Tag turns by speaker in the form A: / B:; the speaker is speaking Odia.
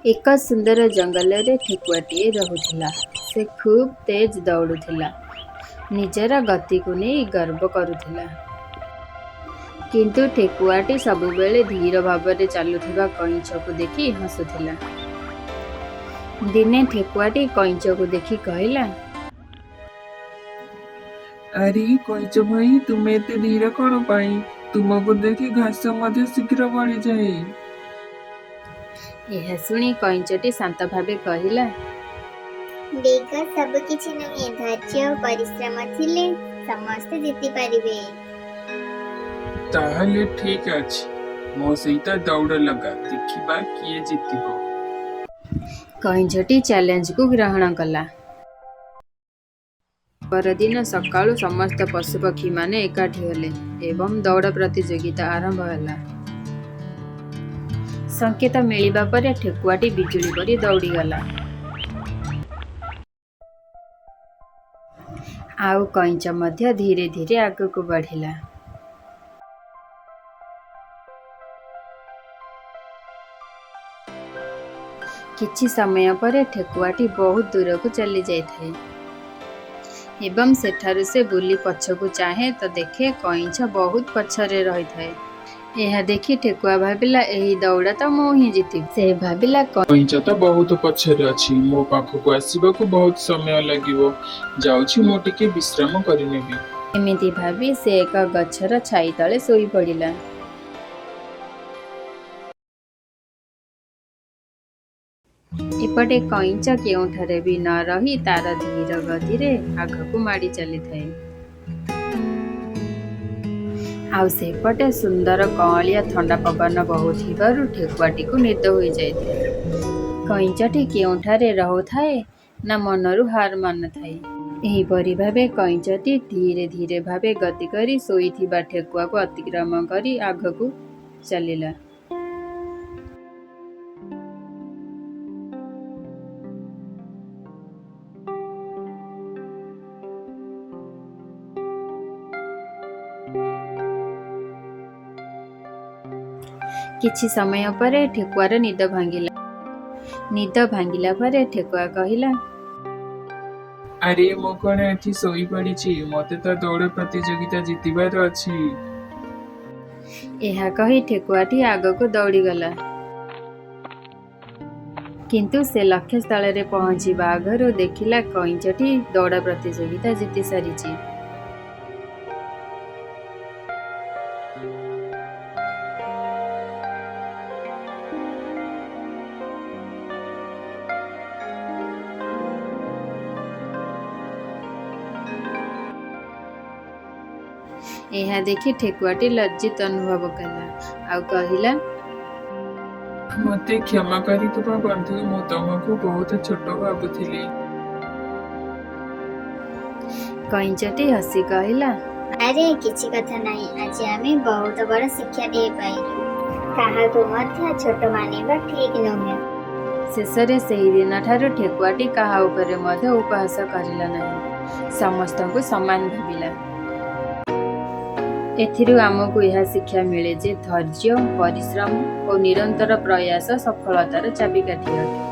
A: ଏକ ସୁନ୍ଦର ଜଙ୍ଗଲରେ ଠେକୁଆଟିଏ ରହୁଥିଲା। ସେ ଖୁବ୍ ତେଜ୍ ଦଉଡ଼ୁଥିଲା। ନିଜର ଗତିକୁ ନେଇ ଗର୍ବ କରୁଥିଲା। କିନ୍ତୁ ଠେକୁଆଟି ସବୁବେଳେ ଧୀର ଭାବରେ ଚାଲୁଥିବା କଇଁଛକୁ ଦେଖି ହସୁଥିଲା। ଦିନେ ଠେକୁଆଟି କଇଁଛକୁ ଦେଖି କହିଲା,
B: ଆରେ କଇଁଛ ଭାଇ, ତୁମେ ଏତେ ଧୀର କ'ଣ ପାଇଁ? ତୁମକୁ ଦେଖି ଘାସ ମଧ୍ୟ ଶୀଘ୍ର ବଢ଼ିଯାଏ।
A: ଏହା ଶୁଣି କଇଁଛଟି ଶାନ୍ତ ଭାବେ କହିଲା,
C: ବେଗ ସବୁକିଛି ନୁହେଁ, ଧୈର୍ଯ୍ୟ ଓ ପରିଶ୍ରମ ଥିଲେ ସମସ୍ତେ ଜିତିପାରିବେ।
B: ତାହେଲେ ଠିକ୍ ଅଛି, ମୋ ସହିତ ଦୌଡ଼ ଲଗା, ଦେଖିବା କିଏ ଜିତିବ।
A: କଇଁଛଟି ଚ୍ୟାଲେଞ୍ଜକୁ ଗ୍ରହଣ କଲା। ପରଦିନ ସକାଳୁ ସମସ୍ତ ପଶୁପକ୍ଷୀମାନେ ଏକାଠି ହେଲେ ଏବଂ ଦୌଡ଼ ପ୍ରତିଯୋଗିତା ଆରମ୍ଭ ହେଲା। ସଂକେତ ମିଳିବା ପରେ ଠେକୁଆଟି ବିଜୁଳି ପରି ଦୌଡ଼ିଗଲା। ଆଉ କଇଁଛ ମଧ୍ୟ ଧୀରେ ଧୀରେ ଆଗକୁ ବଢ଼ିଲା। କିଛି ସମୟ ପରେ ଠେକୁଆଟି ବହୁତ ଦୂରକୁ ଚାଲିଯାଇଥାଏ ଏବଂ ସେଠାରୁ ସେ ବୁଲି ପଛକୁ ଚାହେଁ ତ ଦେଖେ କଇଁଛ ବହୁତ ପଛରେ ରହିଥାଏ। ଏହା ଦେଖି ଠେକୁଆ ଭାବିଲା, ଏହି ଦୌଡ଼ ତ ମୁଁ ହିଁ ଜିତିବି। ସେ ଭାବିଲା,
B: କଇଁଛ ତ ବହୁତ ପଛରେ ଅଛି, ମୋ ପାଖକୁ ଆସିବାକୁ ବହୁତ ସମୟ ଲାଗିବ। ଯାଉଛି, ମୁଁ ଟିକେ ବିଶ୍ରାମ କରିନେବି।
A: ଏମିତି ଭାବି ସେ ଏକ ଗଛର ଛାଇ ତଳେ ଶୋଇପଡ଼ିଲା। ଏପଟେ କଇଁଛ କେଉଁଠାରେ ବି ନ ରହି ତାର ଧୀର ଗତିରେ ଆଗକୁ ମାଡ଼ି ଚାଲିଥାଏ। ଆଉ ସେପଟେ ସୁନ୍ଦର କଅଁଳିଆ ଥଣ୍ଡା ପବନ ବହୁଥିବାରୁ ଠେକୁଆଟିକୁ ନିଦ ହୋଇଯାଇଥାଏ। କଇଁଛଟି କେଉଁଠାରେ ରହୁଥାଏ ନା ମନରୁ ହାର ମାନୁଥାଏ। ଏହିପରି ଭାବେ କଇଁଛଟି ଧୀରେ ଧୀରେ ଭାବେ ଗତି କରି ଶୋଇଥିବା ଠେକୁଆକୁ ଅତିକ୍ରମ କରି ଆଗକୁ ଚାଲିଲା। କିଛି ସମୟ ପରେ ଠେକୁଆର ନିଦ ଭାଙ୍ଗିଲା। ନିଦ ଭାଙ୍ଗିଲା ପରେ ଠେକୁଆ କହିଲା,
B: ଆରେ, ମୁଁ କ'ଣ ଏଠି ଶୋଇପଡ଼ିଛି? ମୋତେ ତ ଦୌଡ଼ ପ୍ରତିଯୋଗିତା ଜିତିବାର ଅଛି।
A: ଏହା କହି ଠେକୁଆଟି ଆଗକୁ ଦୌଡ଼ିଗଲା। କିନ୍ତୁ ସେ ଲକ୍ଷ୍ୟସ୍ଥଳରେ ପହଞ୍ଚିବା ଆଗରୁ ଦେଖିଲା କଇଁଛଟି ଦୌଡ଼ ପ୍ରତିଯୋଗିତା ଜିତି ସାରିଛି। ଏହା ଦେଖି ଠେକୁଆଟି ଲଜ୍ଜିତ ଅନୁଭବ କଲା ଆଉ କହିଲା,
B: ମୋତେ କ୍ଷମା କରିଦେବ ବନ୍ଧୁ, ମୁଁ ତମକୁ ବହୁତ ଛୋଟ ଭାବୁଥିଲି।
A: କଇଁଛଟି ହସି କହିଲା,
C: ଆରେ, କିଛି କଥା ନାହିଁ। ଆଜି ଆମେ ବହୁତ ବଡ଼ ଶିକ୍ଷାଟିଏ ପାଇଲୁ। କାହାକୁ ମଧ୍ୟ ଛୋଟ ମାନିବା ଠିକ୍ ନୁହେଁ।
A: ଶେଷରେ ସେହି ଦିନଠାରୁ ଠେକୁଆଟି କାହା ଉପରେ ମଧ୍ୟ ଉପହାସ କରିଲା ନାହିଁ। ସମସ୍ତଙ୍କୁ ସମାନ ଭାବିଲା। ଏଥିରୁ ଆମକୁ ଏହା ଶିକ୍ଷା ମିଳେ ଯେ ଧୈର୍ଯ୍ୟ, ପରିଶ୍ରମ ଓ ନିରନ୍ତର ପ୍ରୟାସ ସଫଳତାର ଚାବିକାଠି ଅଟେ।